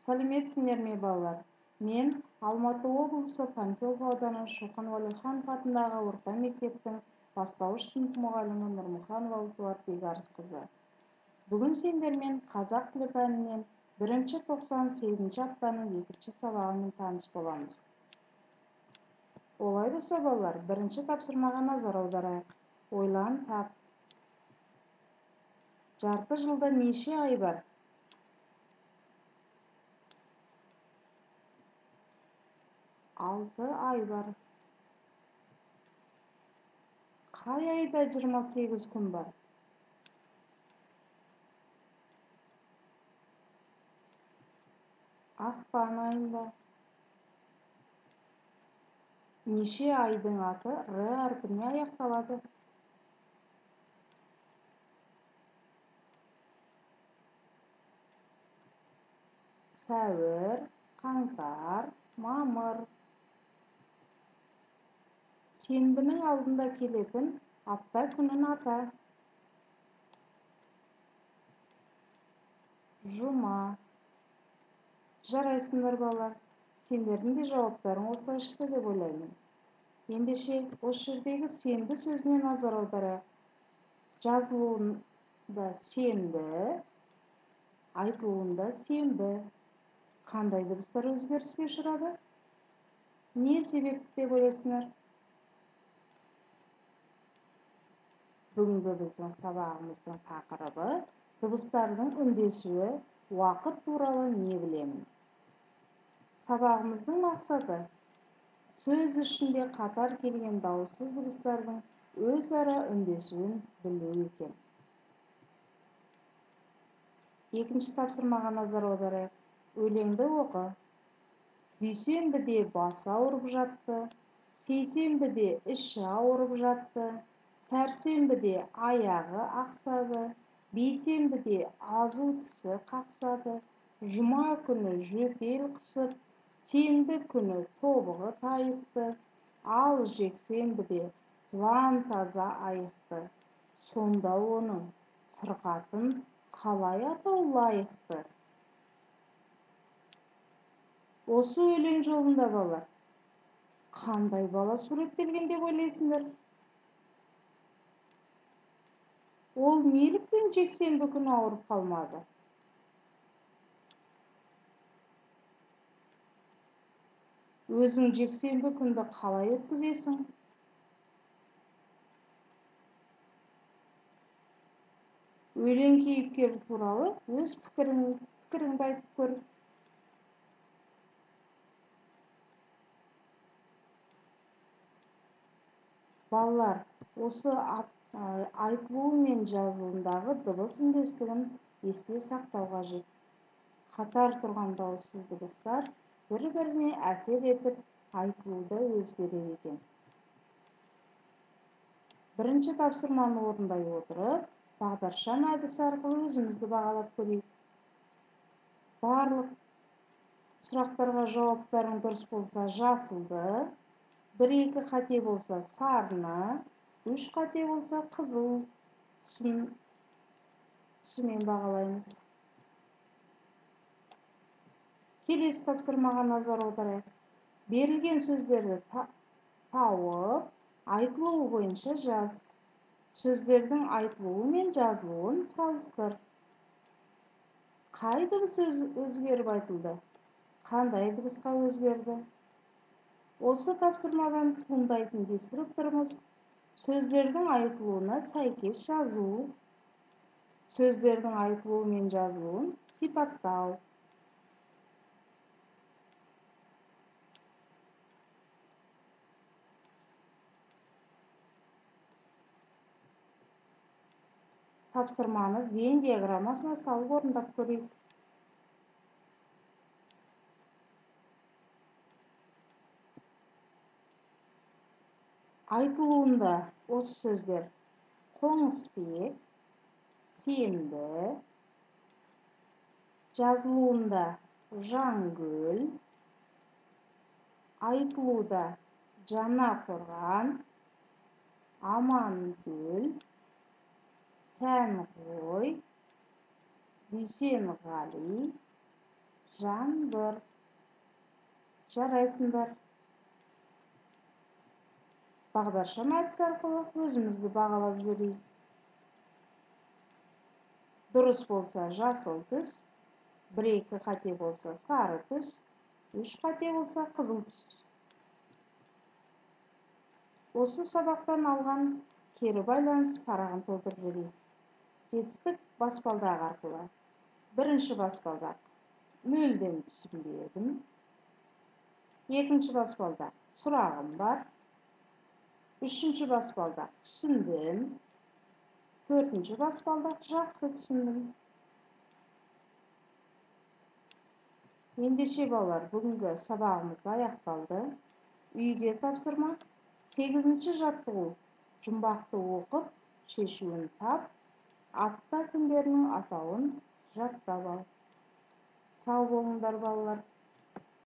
Сәлеметсіңдер ме, балалар? Мен Алматы облысы Панфилов ауданы Шоқан Уәлиханов атындағы орта мектептің бастауыш сынып мұғалімі Нұрмұханова Ұлтуар Бекарысқызы. Бүгін сендермен қазақ тілі пәнінен бірінші тоқсан сегізінші аптаның екінші сабағымен таныс боламыз. Олай болса, балалар, бірінші тапсырмаға назар аударайық. Ойлан, тап. Жарты жылда неше ай бар? 6 ай бар. Қай айда 28 күн бар? Ақпан айында. Неше айдың аты Р әрпіне аяқталады? Сәуір, қаңтар, мамыр. Сенбінің алдында келетін апта күнін ата. Жұма. Жарайсыңдар, балалар. Сендердің де жауаптарың осылай шықты деп ойлаймын. Ендеше, осы жердегі сенбі сөзіне назар аударайық. Жазылуында сенбі, айтылуында сенбі. Қандай дыбыстар өзгеріске ұшырады? Не себепті деп ойлайсыңдар? Бүгінгі біздің сабағымыздың тақырыбы дыбыстардың үндесуі, уақыт туралы не білемін. Сабағымыздың мақсаты сөз ішінде қатар келген дауыссыз дыбыстардың өзара үндесуін білу екен. Екінші тапсырмаға назар аударайық. Өлеңді оқы. Дүйсенбіде басы ауырып жатты, сейсенбіде іші ауырып жатты, сәрсенбіде аяғы ақсады, бейсенбіде азу тісі қақсады, жұма күні жөтел қысып, сенбі күні тобығы тайыпты, ал жексенбіде құлан таза айықты. Сонда оның сырқатын қалай атау лайықты? Осы өлең жолында, балалар, қандай бала суреттелген деп ойлайсыңдар? Ол неліктен жексенбі күні ауырып қалмады? Өзің жексенбі күнді қалай өткізесің? Өлең кейіпкері туралы өз пікіріңді айтып көр. Балалар, осы айтылуы мен жазылуындағы дыбыс үндестігін есте сақтау қажет. Қатар тұрған дауыссыз дыбыстар бір-біріне әсер етіп, айтылуда өзгереді екен. Бірінші тапсырманы орындай отырып, бағдаршам әдісі арқылы өзімізді бағалап көрейік. Барлық сұрақтарға жауаптарың дұрыс болса жасылды, 1-2 қате болса сарыны, 3 қате болса қызыл түсімен бағалаймыз. Келесі тапсырмаға назар аударайық. Берілген сөздерді тауып, айтылуы бойынша жаз. Сөздердің айтылуы мен жазылуын салыстыр. Қай дыбыс өзгеріп айтылды? Қандай дыбысқа өзгерді? Осы тапсырмадан туындайтын дескрипторымыз сөздердің айтылуына сәйкес жазу, сөздердің айтылуы мен жазылуын сипаттау. Тапсырманы Венн диаграммасына салып орындап көрейік. Айтылуында осы сөздер Қоңысбек, сенбі, жазылуында Жаңгүл, айтылуда Жаңақорған, Амангүл, Сәнғой, Дүйсенғали, Жаңбыр. Жарайсыңдар. Бағдаршам әдісі арқылы өзімізді бағалап жіберейік. Дұрыс болса жасыл түс, 1-2 қате болса сары түс, 3 қате болса қызыл түс. Осы сабақтан алған кері байланыс парағын толтырып жіберейік. Жетістік баспалдағы арқылы. Бірінші баспалдақ мүлдем түсінбедім. Екінші баспалдақ сұрағым бар. Үшінші баспалдақ түсіндім. Төртінші баспалдақ жақсы түсіндім. Ендеше балалар, бүгінгі сабағымыз аяқталды. Үйге тапсырма. 8-ші жаттығу. Жұмбақты оқып, шешуін тап, апта күндерінің атауын жаттап ал. Сау болыңдар балалар.